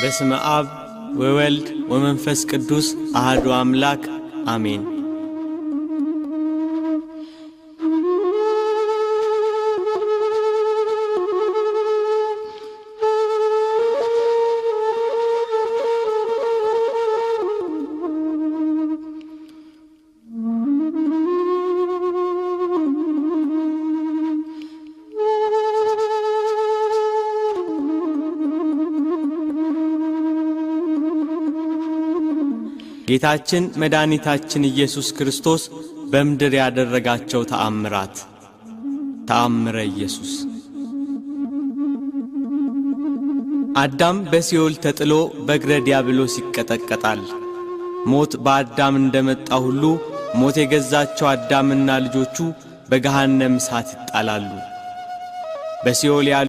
በስመ አብ ወወልድ ወመንፈስ ቅዱስ አሐዱ አምላክ አሜን። ጌታችን መድኃኒታችን ኢየሱስ ክርስቶስ በምድር ያደረጋቸው ተአምራት። ተአምረ ኢየሱስ። አዳም በሲኦል ተጥሎ በእግረ ዲያብሎስ ይቀጠቀጣል። ሞት በአዳም እንደመጣ ሁሉ ሞት የገዛቸው አዳምና ልጆቹ በገሃነም እሳት ይጣላሉ። በሲኦል ያሉ